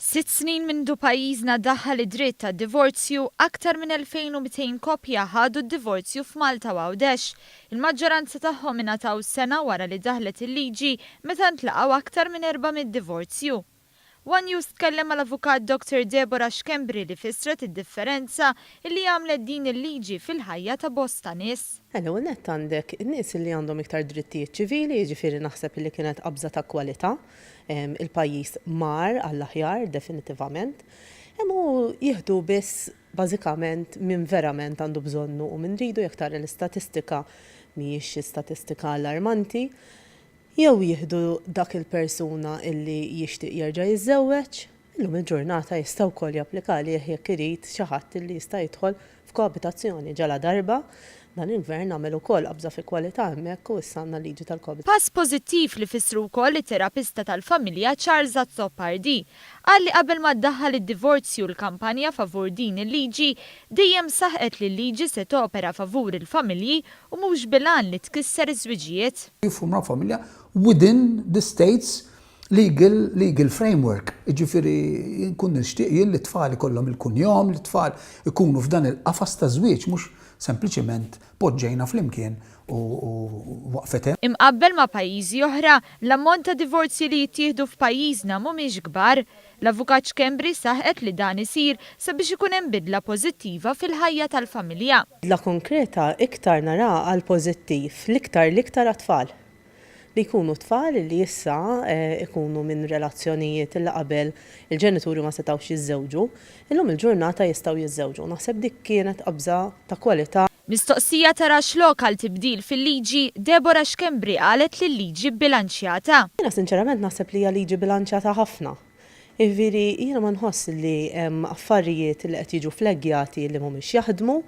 Sitt snin mindu pajjiżna daħħal id-dritt tad-divorzju, aktar minn 2,200 koppja ħadu d-divorzju f'Malta u Għawdex. Il-maġġoranza tagħhom ingħataw sena wara li daħlet il-liġi meta ntlaqgħu aktar minn 400 divorzju. One News tkellem mal-Avukat Doctor Deborah Schembri li fissret id-differenza illi għamlet din il-liġi fil-ħajja ta' bosta nies. L-ewwel nett għandek nies li għandhom iktar drittijiet ċivili, jiġifieri naħseb li kienet qabża ta' kwalità. Il-pajjiż mar għall-aħjar definitivament. Imma u jieħdu biss bażikament min verament għandu bżonnu u min ridu jekk tara l-istatistika mhijiex xi statistika allarmanti. Jew jieħdu dak il-persuna illi jixtieq jerġa' jiżżewweġ, illum il-ġurnata jista' wkoll japplika għalih jekk irid xi ħadd illi jista' jidħol f'koabitazzjoni ġaladarba dan il-Gvern għamel ukoll qabża fi kwalità hemmhekk u issa għandna l-liġi tal-koabitazzjoni. Pass pożittiv li fissru wkoll it-terapista tal-familja Charles Azzopardi. Qal li qabel ma ddaħħal id-divorzju l-kampanja favur din il-liġi dejjem saħqet li l-liġi se topera favur il-familji u mhux bil-għan li tkisser iż-żwiġijiet. Jiffurmaw familja within the state's legal legal framework. Jiġifieri nkun nixtieq jien li t-tfal ikollhom il-kunjom, li t-tfal ikunu f'dan il-qafas ta' żwieġ mhux sempliċiment poġġejna flimkien u waqfet hemm. Imqabbel ma' pajjiżi oħra, l-ammont ta' divorzji li jittieħdu f'pajjiżna mhumiex kbar. L-Avukat Schembri saħqet li dan isir sabiex ikun hemm bidla pożittiva fil-ħajja tal-familja. Bidla konkreta iktar naraha għall-pożittiv, l-iktar l-iktar għat-tfal. Li jkunu tfal li issa jkunu minn relazzjonijiet li qabel il-ġenituri ma setgħux jiżżewġu, illum il-ġurnata jistgħu jiżżewġu. Naħseb dik kienet qabża ta' kwalità. Mistoqsija tarax lok għal tibdil fil-liġi, Deborah Schembri qalet li l-liġi bbilanċjata. Jiena sinċerament naħseb li hija liġi bilanċjata ħafna. Jiġifieri jiena ma nħoss li hemm affarijiet li qed jiġu fleggjati li mhumiex jaħdmu,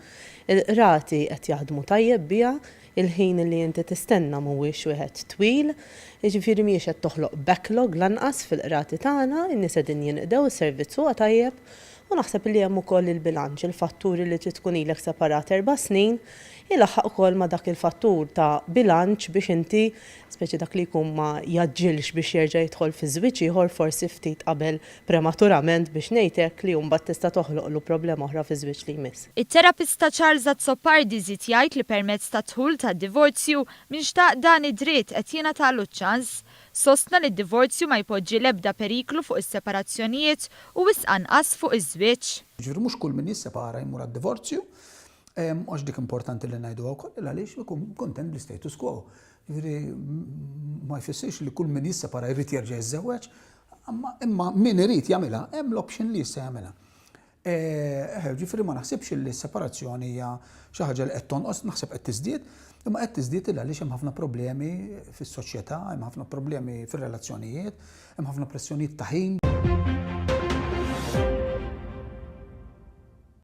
il-qrati qed jaħdmu tajjeb biha, il-ħin li inti tistenna mhuwiex wieħed twil, jiġifieri mhijiex qed toħloq backlog lanqas fil-qrati tagħna, in-nies qegħdin jinqdew, is-servizz huwa tajjeb U naħseb li hemm ukoll il-bilanċ, il-fattur li trid tkun ilek separat erba' snin, ilaħħaq ukoll ma' dak il-fattur ta' bilanċ biex inti, speċi dak li jkun ma jgħaġġilx biex jerġa' jidħol fi żwieġ ieħor forsi ftit qabel prematurament biex ngħid hekk li mbagħad tista' toħloqlu problema oħra fiż-żwieġ li jmiss. It-terapista Charles Azzopardi żied jgħid li permezz tad-dħul tad-divorzju, min xtaq dan id-dritt qed jingħatalu ċ-ċans. Sostna li d-divorzju ma jpoġġi l-ebda periklu fuq is-separazzjonijiet u wisq anqas fuq iż-żwieġ. Jiġifieri mhux kull min jissepara jmur għad-divorzju, għax dik importanti li ngħiduha wkoll, il għaliex ikun kuntent bl-istatus quo. Jiġifieri ma jfissirx li kull min jissepara jrid jerġa' jiżżewweġ, imma min irid jagħmilha hemm l-option li jista' jagħmilha. Eħe, ġifieri ma naħsibx li s-separazzjoni hija xi ħaġa li qed tonqos, naħseb qed tiżdied, imma qed tiżdied illa għaliex hemm ħafna problemi fis-soċjetà, hemm ħafna problemi fir-relazzjonijiet, hemm ħafna pressjonijiet ta' ħin.